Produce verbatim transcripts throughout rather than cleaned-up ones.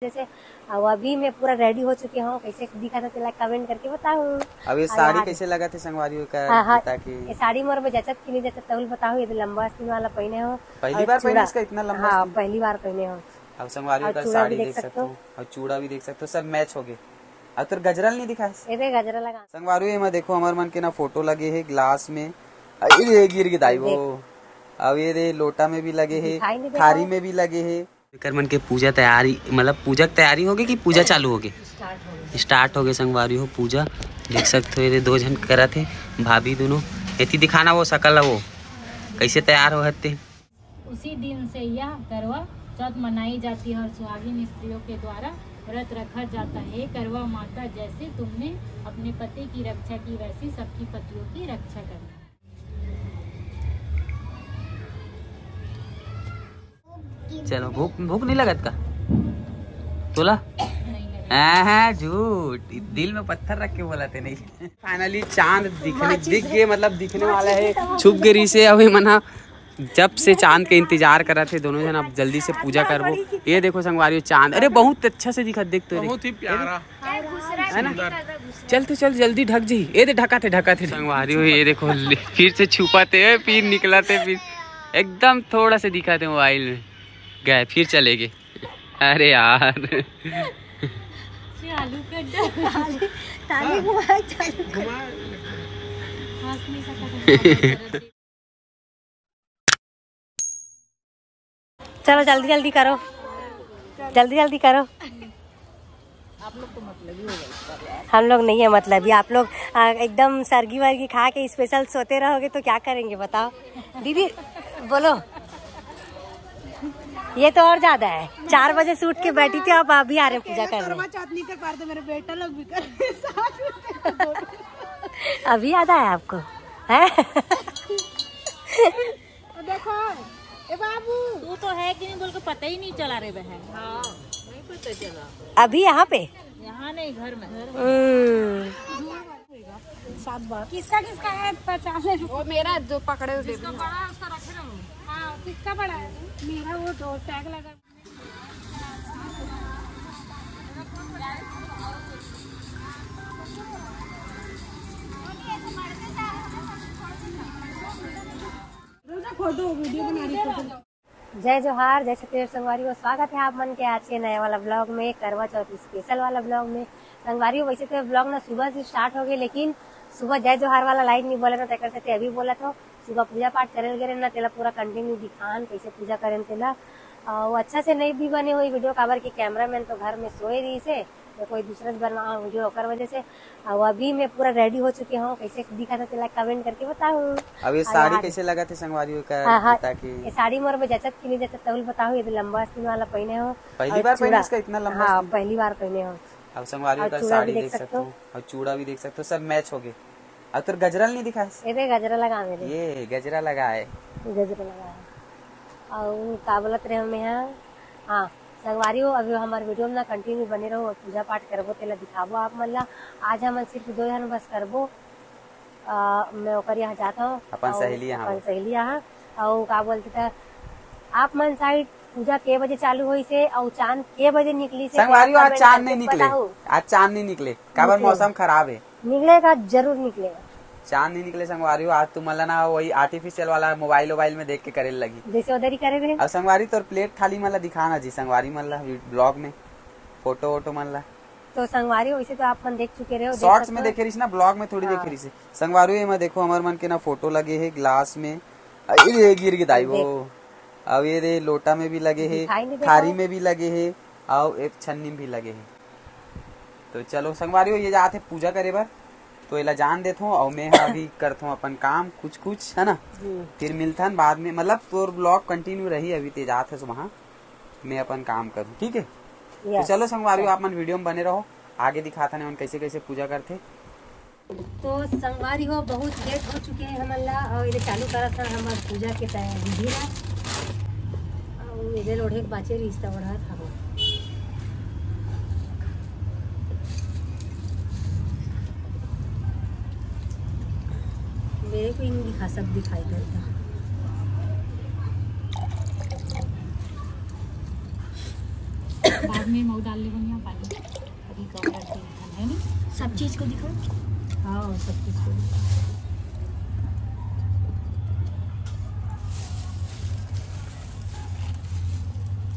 जैसे, अब अभी मैं पूरा रेडी हो चुके हूँ, कैसे दिखा था तेला कमेंट करके बताओ। अब ये और साड़ी यार, कैसे लगा थे संगवारी का? हाँ, हाँ, ताकि ये साड़ी मोर में जचत कि नहीं जचत, तहुल बताओ। ये तो लंबा आस्तीन वाला पहने हो। पहली और बार पहने चूड़ा। इसका इतना लंबा हाँ, आस्तीन? पहली बार पहने हो। अब संगवारी और का चूड़ा साड़ी भी देख देख सकते सकते हो। हो और चूड़ा भी देख सकते हो, सब मैच हो गए। अब तो गजरल नहीं दिखाए। ये देख गजरा लगा। संगवारी, ये में देखो, हमर मन के ना फोटो लगे हे ग्लास में। अरे, ये गिर गई दाई वो। देख। अब ये दे लोटा में भी लगे हे, दिखाई नहीं देता थारी है। में भी लगे हे। एकर मन के पूजा तैयारी, मतलब पूजा के तैयारी होगे कि पूजा चालू होगे? स्टार्ट हो गए। स्टार्ट होगे संगवारी हो पूजा। देख सकते हो, ये दो झन करत हे, भाभी दोनों। एती दिखाना वो शकल ला, वो कैसे तैयार हो हत्ते। उसी दिन से यह करवा चौथ मनाई जाती है और सुहागिन स्त्रियों के द्वारा व्रत रखा जाता है। हे करवा माता, जैसे तुमने अपने पति की रक्षा की, वैसी सबकी पतियों की रक्षा करना। चलो, भूख, भूख नहीं लगत का तोला? हाँ, हाँ, झूठ, दिल में पत्थर रख के बोला थे नहीं। फाइनली चांद दिखने, दिख गए, मतलब दिखने वाला है। छुप गए रही से, अभी मना जब से चांद के इंतजार करा थे दोनों जन। अब जल्दी से पूजा करबो। ये देखो संगवारी, चांद, अरे बहुत अच्छा से दिखा, देख तो रे। बहुत ही प्यारा। है ना? सुंदर। चल तो चल, जल्दी ढक जी। ये दे, ढका थे, ढका थे संगवारी हो। ये देखो, ले, फिर से छुपा थे, फिर निकला थे, फिर एकदम थोड़ा से दिखा थे मोबाइल में, गए, फिर चले गए। अरे यार। चालू कर दे। ताली, ताली घुमा, चालू कर। घुमा। हंस नहीं सकता था। चलो जल्दी जल्दी करो, जल्दी जल्दी करो। हम लोग नहीं है मतलबी, आप लोग, आ, एकदम सरगी वरगी खा के स्पेशल सोते रहोगे तो क्या करेंगे बताओ दीदी, बोलो। ये तो और ज्यादा है, चार बजे से उठ के बैठी थी, अब अभी आ रहे हैं पूजा करने। करवा चौथ नहीं कर पा रहे थे, मेरे बेटा लोग भी कर रहे हैं, साथ में। अभी याद आया आपको, है? तो देखो, ए बाबू, तू तो है कि नहीं बोल के पता ही नहीं चला रे बहन। हाँ, नहीं पता चला। अभी यहाँ पे? यहाँ नहीं, घर में। हम्म। सात बार। किसका किसका है पहचान ले। वो मेरा जो पकड़े हुए जिसका बड़ा है उसका रखे ना। हाँ, किसका बड़ा है? मेरा वो दो टैग लगा। जय जोहार, जय छत्तीसगढ़ संगवारी हो, स्वागत है आप मन के आज के नया वाला ब्लॉग में, करवा चौथ स्पेशल वाला ब्लॉग में। संगवारी हो, वैसे तो ब्लॉग ना सुबह से स्टार्ट हो गए, लेकिन सुबह जय जोहार वाला लाइन नहीं बोला था, तेकर से अभी बोला था। सुबह पूजा पाठ करे गे ना, तेला पूरा कंटिन्यू दिखान कैसे पूजा करेन तेला। अ, वो अच्छा से नहीं भी बने हुई वीडियो, काबर कि कैमरामैन तो घर में सोए रही से, तो कोई दूसरा से बनवा वीडियो ओकर वजह से। अब अभी मैं पूरा रेडी हो चुके हूँ, कैसे दिखा था तेला कमेंट करके बताओ। अब ये और साड़ी यार, कैसे लगा थे संगवारी का? हाँ, हाँ, ताकि ये साड़ी मोर में जचत कि नहीं जचत, तहुल बताओ। ये तो लंबा आस्तीन वाला पहने हो पहली और बार पहने चूड़ा। इसका इतना लंबा हाँ, आस्तीन? पहली बार पहने हो। अब संगवारी और का चूड़ा साड़ी भी देख देख सकते सकते हो। हो और चूड़ा भी देख सकते हो, सब मैच हो गए। अब तो गजरा नहीं दिखाए। ये देख गजरा लगा मेरे। ये गजरा लगा है। गजरा लगा है। और का बोलत रहे हमें यहाँ? हाँ, संगवारी हो, अभी हमारे वीडियो में ना कंटिन्यू बने रहो और पूजा पाठ करबो, तेला दिखाबो आप मन ला। आज हमन सिर्फ दो जन बस करबो। अ, मैं ओकर यहाँ जात हूँ अपन और सहेली यहाँ अपन हो। सहेली यहाँ। और का बोलते था, आप मन साइड पूजा के बजे चालू होई से और चांद के बजे निकली से, संगवारी हो, आज कमेंट चांद करके नहीं निकले। बताओ। आज चांद नहीं निकले, काबर निकले। मौसम खराब है। निकलेगा, जरूर निकलेगा। चांद नहीं निकले संगवारी हो, आज तुम मन ला ना वही आर्टिफिशियल वाला मोबाइल वोबाइल में देख के करे लगी। जैसे उधर ही करे रहे। अब संगवारी तोर प्लेट थाली मन ला दिखाना जी, संगवारी मन ला ब्लॉग में, फोटो वोटो मन ला। तो संगवारी हो, इसे तो आप मन देख चुके रहे हो, देख शॉर्ट्स सकते में हो। देखे रहिस ना, ब्लॉग में थोड़ी हाँ। देखे रहिस। संगवारी हो, एमा देखो हमर मन के ना फोटो लगे हे ग्लास में। अरे, ये गिर गई दाई वो। देख। अब ये दे लोटा में भी लगे हे, दिखाई नहीं देता थारी है। में भी लगे हे, और एक छन्नी में भी लगे हे। तो चलो संगवारी हो, ये जात हे पूजा करे बर, तो एला जान देथो और मैं ह अभी करथो अपन काम कुछ कुछ, है ना? हम्म। फिर मिलथन बाद में, मतलब तोर ब्लॉग कंटिन्यू रही, अभी ते जात हे वहाँ, मैं अपन काम करूँ, ठीक है? तो यस। चलो संगवारी हो, आप मन वीडियो में बने रहो, आगे दिखाथन हमन कैसे कैसे पूजा करथे। तो संगवारी हो, बहुत लेट हो चुके हैं हमन ला, और ये चालू करत हन हमर पूजा के तैयारी विधि ला। और ये लोढ़े के बाचे रिश्ता बढ़त हवो। मेरे को ही नहीं दिखा, सब दिखाई देता। में मऊ डाल ले बनिया पानी। अभी तो करते हैं, है नहीं? सब चीज को दिखाओ। हाँ, सब चीज को।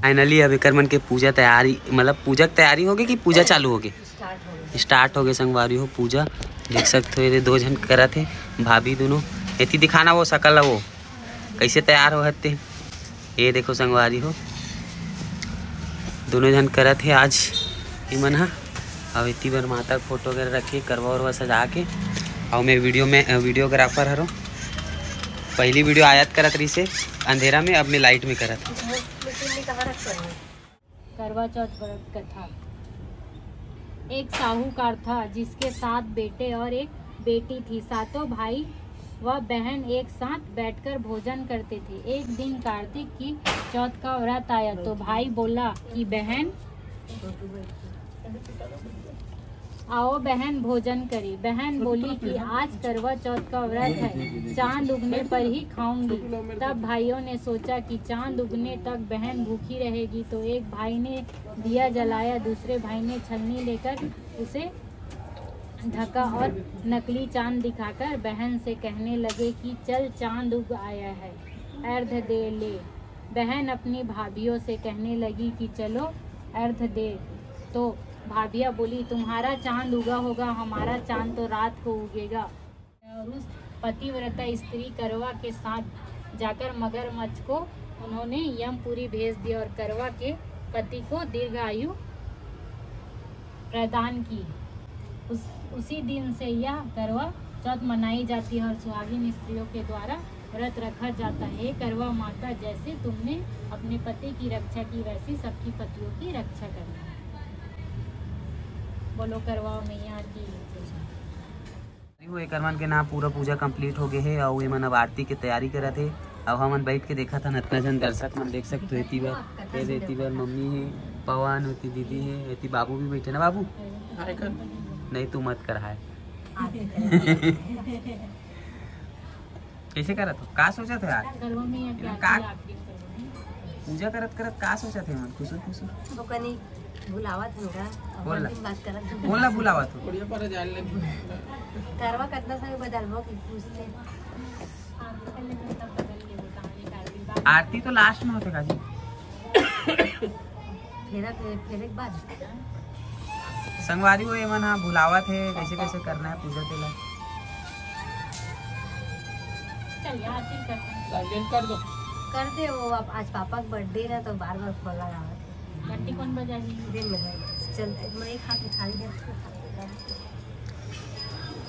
फाइनली अब एकर मन के पूजा तैयारी, मतलब पूजा के तैयारी होगे कि पूजा चालू होगे? स्टार्ट होगे संगवारी हो पूजा। देख सकते हो, ये दो झन करत हे, भाभी दोनों। एती दिखाना वो शकल ला, वो कैसे तैयार होवत हे। ये देखो संगवारी हो, दोनों झन करत हे आज इमन ह। अब एती बर माता के फोटो वगैरह रखे, करवा उरवा सजा के। अउ मैं वीडियो में, वीडियोग्राफर हरो। पहली वीडियो आयात करत रहिसे अंधेरा में, अब मैं लाइट में करत हूँ। करवा चौथ व्रत कथा। एक साहूकार था, जिसके सात बेटे और एक बेटी थी। सातों भाई व बहन एक साथ बैठकर भोजन करते थे। एक दिन कार्तिक की चौथ का व्रत आया, तो भाई बोला कि बहन, आओ बहन, भोजन करें। बहन बोली कि आज करवा चौथ का व्रत है, चांद उगने पर ही खाऊंगी। तब भाइयों ने सोचा कि चांद उगने तक बहन भूखी रहेगी, तो एक भाई ने दिया जलाया, दूसरे भाई ने छलनी लेकर उसे ढका और नकली चांद दिखाकर बहन से कहने लगे कि चल, चांद उग आया है, अर्घ दे ले। बहन अपनी भाभियों से कहने लगी कि चलो, अर्घ दे। तो भाभियाँ बोली, तुम्हारा चांद उगा होगा, हमारा चांद तो रात को उगेगा। और उस पतिव्रता स्त्री करवा के साथ जाकर मगरमच्छ को उन्होंने यमपुरी भेज दिया और करवा के पति को दीर्घ आयु प्रदान की। उस, उसी दिन से यह करवा चौथ मनाई जाती है और सुहागिन स्त्रियों के द्वारा व्रत रखा जाता है। हे करवा माता, जैसे तुमने अपने पति की रक्षा की, वैसी सबकी पतियों की रक्षा करना। बोलो करवा मैया की जय। वो एकर मन के ना पूरा पूजा कंप्लीट हो गए हे, अउ एमन अब आरती के तैयारी करत हे। अब हमन बैठ के देखत हन, अतना झन दर्शक मन देख सकते हो। एती बर, ये एती बर मम्मी हे, पवन, एती दीदी हे, एती बाबू भी बैठे ना बाबू। हाय कर। नहीं, तू मत कर हाय। कैसे करत हो? का सोचत हो यार? करवा में या एमन क्या का किया आपके करवा में? पूजा करत करत का सोचत हे एमन? खुसुर खुसुर। वो कनी बुलावत होगा। कौन ला? बात करत होगा। कौन ला बुलावत हो? बढ़िया पर जान लगी। करवा कतना समय बदलबो की पूछते। आरती तो लास्ट में होथे काजी। फेरा फे-, फेरे के बाद। संगवारी हो, एमन ह बुलावत हे, कैसे कैसे करना है पूजा तेला। चल यार, आरती कर। साइलेंट कर दो। कर दे वो, अब आज पापा का बर्थडे ना, तो बार बार फोन लगावत हे। घंटी कौन बजाही? दिन में भाई, चल, मैं एक हाथ उठा लिया।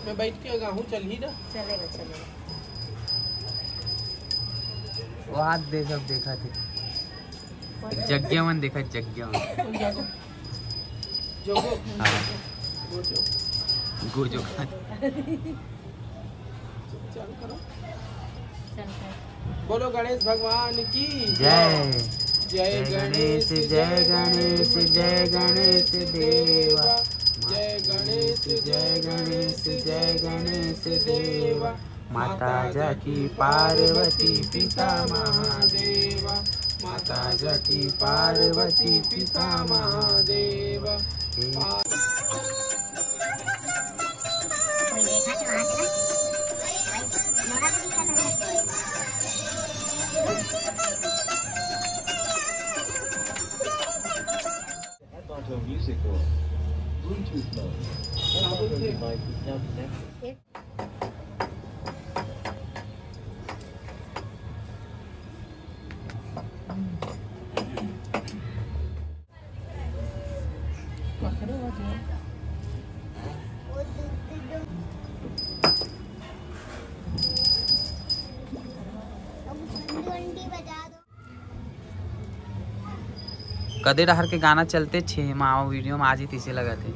मैं बैठ के गाहूँ, चल ही ना। चलेगा, चलेगा। वो हाथ दे, सब देखा थे। जग्या मन देखा, जग्या मन। कौन जागो? जोगो? हाँ। गोजो। गोजो खा। चालू करो। बोलो गणेश भगवान की जय। जय गणेश, जय गणेश, जय गणेश देवा। जय गणेश, जय गणेश, जय गणेश देवा। माता जाकी पार्वती पिता महादेवा। माता जाकी पार्वती पिता महादेवा। हे Part of music or Bluetooth mode. Device is now connected. कदे डहर के गाना चलते छे मा, वीडियो में आज ही तीसे लगत हे।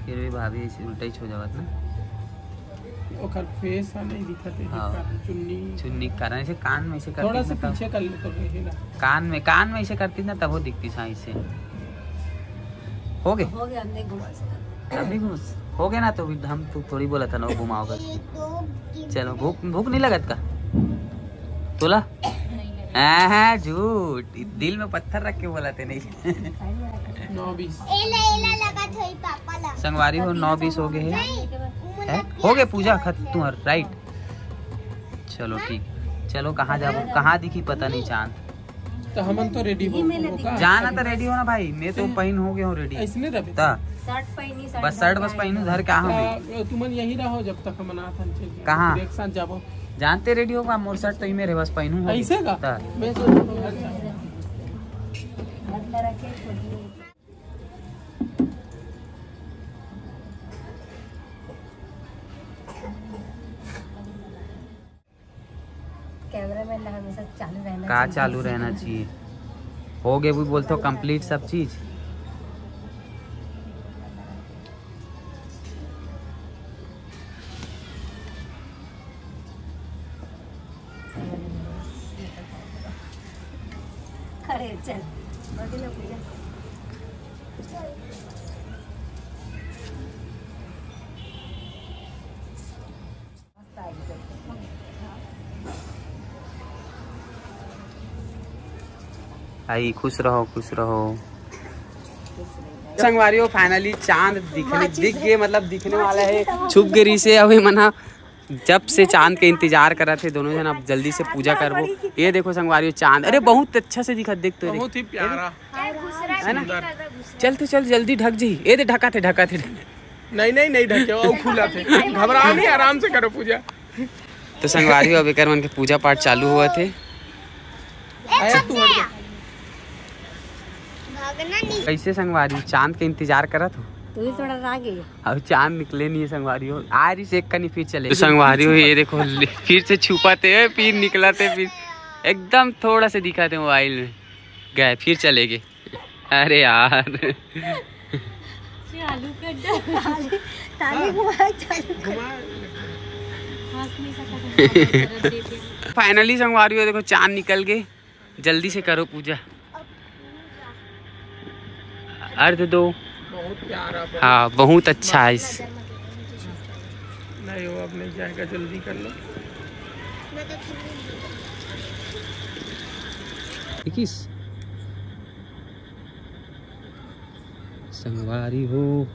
फिर भी भाभी ऐसे उल्टा ही हो जावत ना। ओकर फेस ह नहीं दिखत हे, हाँ। कारण चुन्नी। चुन्नी के कारण ऐसे कान में ऐसे करती थोड़ा सा ना तब, पीछे कर ले तो रहेगा। कान में कान में ऐसे करती ना तब वो दिखती साई से। हो गए? हो गया, हम नहीं घुमा सकते। अभी घुस हो गया ना, तो हम तू थोड़ी बोला था ना वो घुमाओ कर। चलो, भूख भूख नहीं लगत का तोला? हाँ, झूठ, दिल में पत्थर रख के बोला थे नहीं। नौ बीस। एला एला लगा थे पापा ला। संगवारी हो, नौ बीस हो गए हैं। नहीं, हैं? हो गए पूजा खत्म तुम्हार, राइट? चलो ठीक, चलो कहाँ जाबो, कहाँ दिखी पता नहीं चांद। तो हमन तो रेडी हो यही में हो लगी। का? जाना तो रेडी हो ना भाई, मैं तो पहन हो गया हूँ रेडी। ऐसने रहे। ता शर्ट पहनी, बस शर्ट बस पहनू धर के आहूँ मैं। आ, तुमन यहीं रहो जब तक हमन आथन चल के। कहाँ? एक साथ जाबो। जानते रेडी होगा, मोर शर्ट तो ही में रहे, बस पहनू हो। ऐसे का? ता। मैं सोच रहा हूँ घर जाओ। कैमरामैन ला हमेशा चालू रहना का चाहिए। चालू रहना चाहिए। हो गए भी बोलते हो कंप्लीट सब चीज। खड़े चल। आई खुश रहो, खुश रहो। संगवारी हो, फाइनली चांद दिखने दिख गए, मतलब दिखने वाला है। छुप गए रही से अभी मना, जब से चांद के इंतजार करा थे दोनों जन। अब जल्दी से पूजा करबो। ये देखो संगवारी हो, चांद, अरे बहुत अच्छा से दिखत, देख तो रे। बहुत ही प्यारा। है ना? चल तो चल, जल्दी ढक जी। ये दे, ढका थे, ढका थे। नहीं नहीं नहीं ढके, वो खुला थे। घबराओ नहीं, आराम से करो पूजा। तो संगवारी हो, अब एकर मन के पूजा पाठ चालू हुआ थे। आया तू हट जा। भागना नहीं। कैसे संगवारी, चांद के इंतजार करत हो? तू ही थोड़ा आगे। अब चांद निकले नहीं है संगवारी हो, आ रही से एक कनी फिर चले। तो संगवारी हो, ये देखो ले, फिर से छुपाते हैं, फिर निकलाते, फिर एकदम थोड़ा से दिखाते मोबाइल में, गए फिर चले गए। अरे यार, आलू कट। ताली घुमाए चालू कर। हंस नहीं सकता। फाइनली संगवारी हो, देखो चांद निकल गए। जल्दी से करो पूजा, अर्घ दो। बहुत प्यारा। हाँ, बहुत अच्छा है इस। नहीं, वो अब नहीं जाएगा, जल्दी कर लो। इक्कीस। संगवारी हो,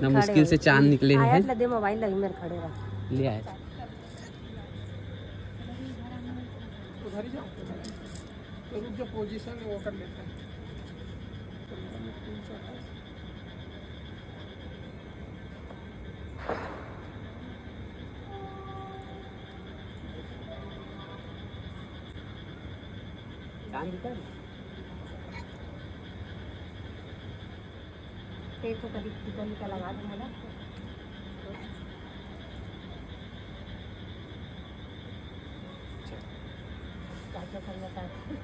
ना मुश्किल से चांद निकले हैं। दे मोबाइल लगी मेरे खड़े रहा। ले आए। उधर ही जाओ। तो रुक जा, पोजीशन वो कर लेते हैं। चांद दिखा रहे? एक तो कभी टिकन का लगा दूंगा ना। क्या क्या करना चाहते हैं?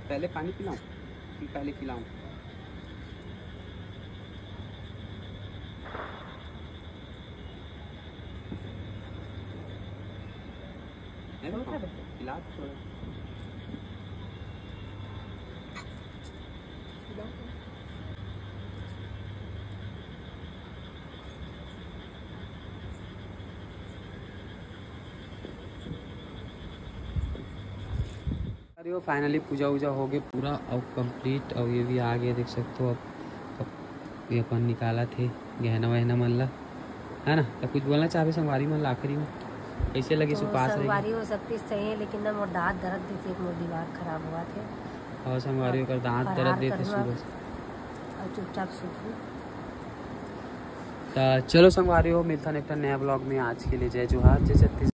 पहले पानी पिलाऊं कि पहले खिलाऊं? है ना? पिला दो थोड़ा। अरे वो फाइनली पूजा वूजा हो गए पूरा और कंप्लीट, और ये भी आ गया, देख सकते हो। अब, अब ये अपन निकाला थे गहना वहना मन ला, है ना? तो कुछ बोलना चाहबे संगवारी मन ला आखिरी में, कैसे लगे तो सुपास रही? संगवारी हो, सब चीज सही है, लेकिन ना मोर दांत दर्द देथे, मोर दिमाग खराब हुआ थे। और संगवारी ओकर दांत फरहार दर्द देथे करना। सुबह से। और चुपचाप सुत गई। तो चलो संगवारी हो, मिलता एक नया ब्लॉग में। आज के लिए जय जोहार, जय छत्तीसगढ़।